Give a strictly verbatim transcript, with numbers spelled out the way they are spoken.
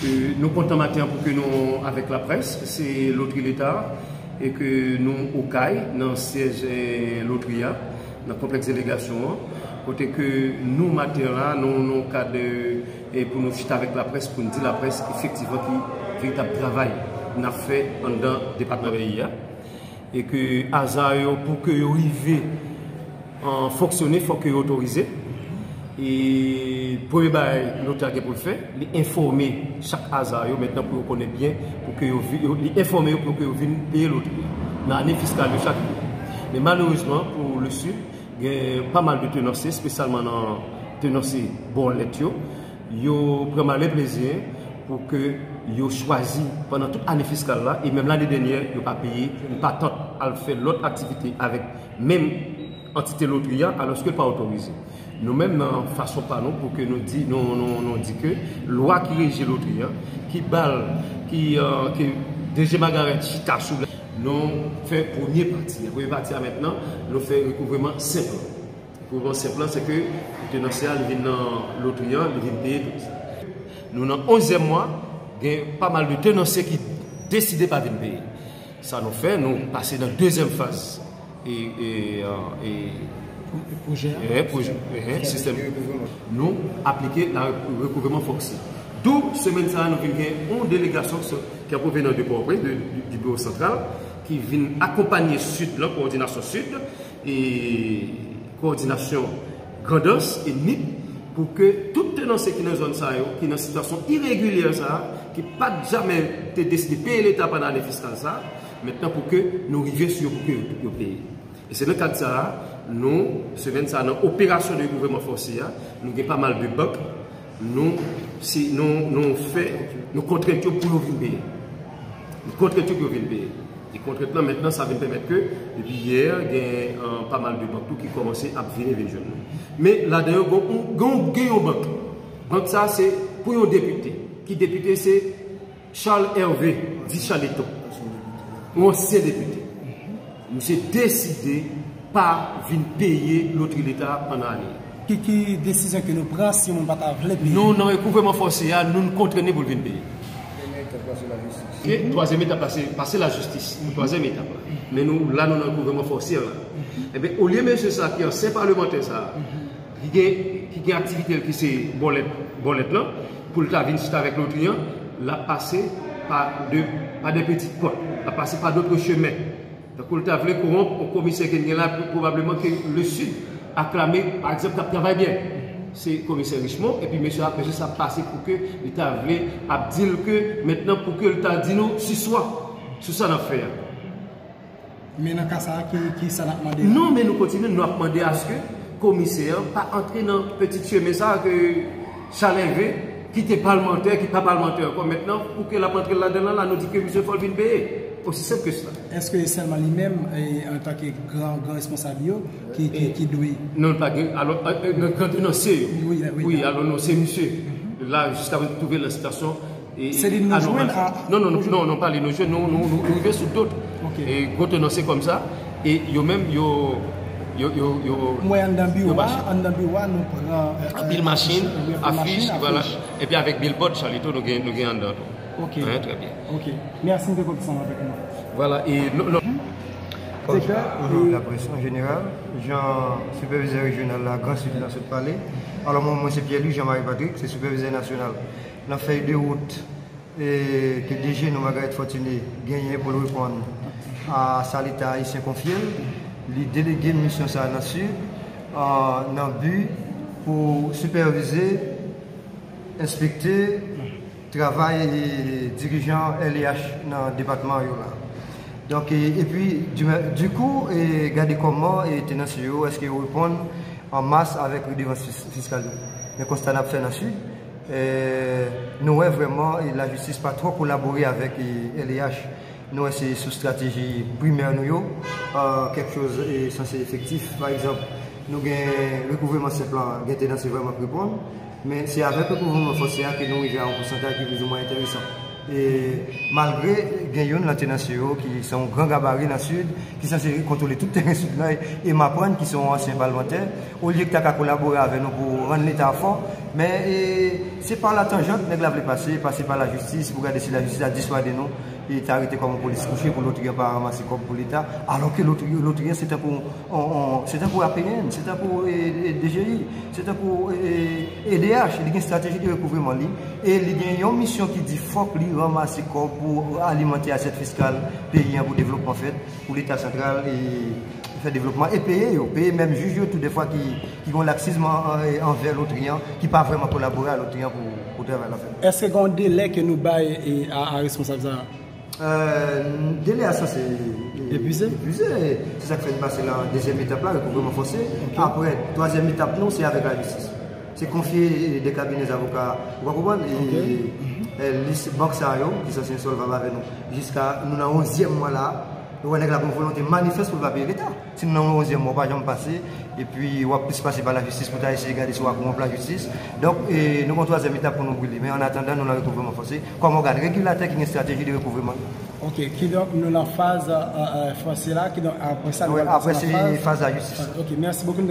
Nou kontan maten an pou ke nou avèk laprès, se Lotri Leta e ke nou Okay nan syèj, eh, Lotri a, nan konplèks delegasyon an, kote ke nou maten an la, nou nan kad, eh, pou nou chita avèk laprès, pou n di laprès efektivman ki veritab travay n ap fè anndan depatman peyi a. E ke aza yo, pou ke yo rive, an, fonksyone, fòk ke yo otorize. E premye bagay Lotri a gen pou l fè, li enfòme chak aza yo mentnan pou yo konnen byen, pou ke yo vi-, yo, li enfòme yo pou ke yo vin peye Lotri a nan ane fiskal yo chak ane. Men malerezman, pou le Sud, gen pa mal de tenansye, espesyalman nan tenansye bòlèt yo, yo pran malè plezi pou ke yo chwazi pandan tout ane fiskal la, e menm lane dènyè, yo pa peye yon patant al fè lòt aktivite avèk menm antite Lotri a, alòske l pa otorize. Nou menm, nan fason pa nou, pou ke nou di, nou, nou, nou di ke lwa ki reji Lotri a, ki ba l, ki, eh, ke D G Magaret chita sou, nou fè premye pati. Premye pati a mentnan, nou fè rekouvreman senp lan. Pou bon senp lan, se ke tenansye a, li vin nan Lotri a, li vin peye tout sa. Nou nan onzyèm mwa, gen pa mal de tenansye ki deside pa vin peye. Sa nou fè, nou pase nan dezyèm faz. E, e, e, e, pwojè a? E, pwojè, e, sistèm. Nou aplike la rekouvreman fòse. Dou semèn sa a, nou vin gen yon delegasyon ki ap pwovenan de Pòtoprens, de, du, du biro santral, ki vin akonpanye Sid lan, kowòdinasyon Sid, e kowòdinasyon Grandans e Nip, pou ke tout tenansye ki nan zòn sa yo, ki nan sitiyasyon iregilyè sa a, ki pa t jamè te deside peye Leta pandan ane fiskal sa a, mentnan pou ke nou rive sou yo pou ke yo, yo peye. E se nan kad sa a, nou, semèn sa a, nan operasyon de rekouvreman fòse a, nou gen pa mal de bank, nou, si, nou, nou fè, nou kontrent yo pou yo vin peye. Nou kontrent yo pou yo vin peye. E kontrent lan, mentnan, sa vin pèmèt ke, depi yè, gen, eh, pa mal de bank tou ki kòmanse ap vini, vin jwenn nou. Men ladan yo, gen yon, gen yon, gen yon bank. Bank sa, se pou yon depite. Ki depite? Se Charles Hervé, di Charleton. Yon ansyen depite. Misye deside pa vin peye Lotri Leta pandan ane a. Ki, ki desizyon ke nou pran si yon moun pa ta vle peye? Nou, nan rekouvreman fòse a, nou, nou kontrent li pou l vin peye. Dènye etap la, se lajistis. E twazyèm etap la, se pase lajistis. Twazyèm etap la. Men nou, la, nou nan rekouvreman fòse la. Ebyen, olye mesye sa ki ansyen palemantè sa, ki gen, ki gen aktivite l ki se bòlèt, bòlèt lan, pou l ta vin chita avèk Lotri an, l ap pase pa de, pa de peti pòt. L ap pase pa dòt chemen. Tankou l ta vle kowonp yon komisè ke n gen la, pwobableman ke le Sud aklame, pa egzanp, k ap travay byen. Se komisè Richemond, epi mesye a, mesye sa ap pase pou ke li ta vle ap di l ke mentnan pou ke l ta di nou si swa, sou sa n ap fè a. Men nan ka sa a, ki, ki sa n ap mande a? Non, men nou kontinye, nou ap mande aske komisè an pa antre nan peti chemen sa a ke Charles Hervé, ki te palmantè, ki pa palmantè ankò mentnan, pou ke l ap antre ladan l la, nou di ke misye fò l vin peye. Osi senp ke sa. Èske e sèlman li menm, e, antanke gran, gran responsab yo, ki, ki, ki dwe? Non, pa gen, alò, e, e, nan gran tenansye yo. Wi, wi. Wi, alò non, se misye. La, jiskaprezan, twouve l nan sitiyasyon, e, se li nou jwenn a? Non, non, non, non, non, pa li nou jwenn, nou, nou, nou, nou rive sou dòt. Ok. E gwo tenansye kòm sa, e yo menm, yo, yo, yo, yo, m wè anndan biwo a, anndan biwo a, nou pran, e, anpil machin, afiche, afiche, vwala. Epi avèk bilbòd, Charleton, nou gen, nou gen anndan tou. Ok. Wi, trè byen. Ok. Mèsi, m te kontan ansanm avèk nou. Vwala, e nou, nou, Bonjou, bonjou laprès an jeneral. Jan sipèvizè rejyonal la, Gran Sid la, sot pale. Alò, mwen, mwen se Pierre Louis Jean Marie Patrick, se sipèvizè nasyonal. Nan fèy de wout, e, ke D G nou, Margareth Fortuné, genyen pou l reponn a sa Leta ayisyen konfye l, li delege misyon sa a nan Sid, a, nan bi pou sipèvize, enspekte travay, e, dirijan L E H nan depatman yo la. Donk, e, epi, di, dikou, e, gade kòman, e, tenansye yo, èske yo reponn an mas avèk redevans fis-, fiskal yo. Men konsta n ap fè nan Sid, e, nou wè vrèman, e, lajistis pa twò kolabore avèk, e, L E H. Nou wè se sou estrateji primè nou yo, e, kèk choz, e, sanse efektif. Pa egzanp, nou gen rekouvreman senp lan, gen tenansye vrèman k reponn, men se avèk rekouvreman fòse a ke nou rive a yon pousantaj ki plizoumwen enteresan. E malgre gen youn lan tenansye yo ki se yon gran gabari nan Sid, ki sanse kontwole tout teren Sid lan, e, e m aprann ki se yon ansyen palmantè, olye ki ta ka kolabore avè nou pou rann Leta fò, Men e, se pa la tanjant nèg la vle pase, pase pa lajistis pou gade si lajistis a diswade nou, e ta rete kòm yon polis kouche pou lotri an pa ranmase kòb pou Leta, alò ke lotri, lotri an se tankou, on, on, se tankou A P N, se tankou e, e, D G I, se tankou e, e, E D H, li gen estrateji de rekouvreman li, e li gen yon misyon ki di fòk li ranmase kòb pou alimante asyèt fiskal peyi an pou devlopman fèt, pou Leta santral e fè devlopman e peye yo, peye menm jij yo tou defwa ki, ki gen laksizm an- an- anvè lotri an, ki pa vrèman kolabore a lotri an pou, pou travay la fèt. Èske gen yon delè ke nou bay e, a, a responsab sa a? Euh, delè a sanse e, Epuize? Epuize. Se sa k fè n pase la dezyèm etap la, rekouvreman fòse. Apre, twazyèm etap nou, se avèk lajistis. Se konfye e, de kabinè zavoka, ou pa konprann? E, e, lis bank sa yo, ki sanse ensolvab avè nou, jiska nou nan onzyèm mwa la, nou wè nèg la gen yon volonte manifès pou l pa peye Leta. Si nou nan onzyèm mwa, w pa janm pase, epi w ap plis pase pa lajistis pou ta eseye gade si w ap wonp lajistis. Donk, e, nou gen yon twazyèm etap pou nou brile. Men an atandan, nou nan rekouvreman fòse. Kòm ògàn regilatè ki gen estrateji de rekouvreman. Ok, kidonk nou nan faz euh, euh, fòse la, kidonk apre sa nou Wi, pral pase apre nan se faz. Faz lajistis. Ok, mèsi bokou.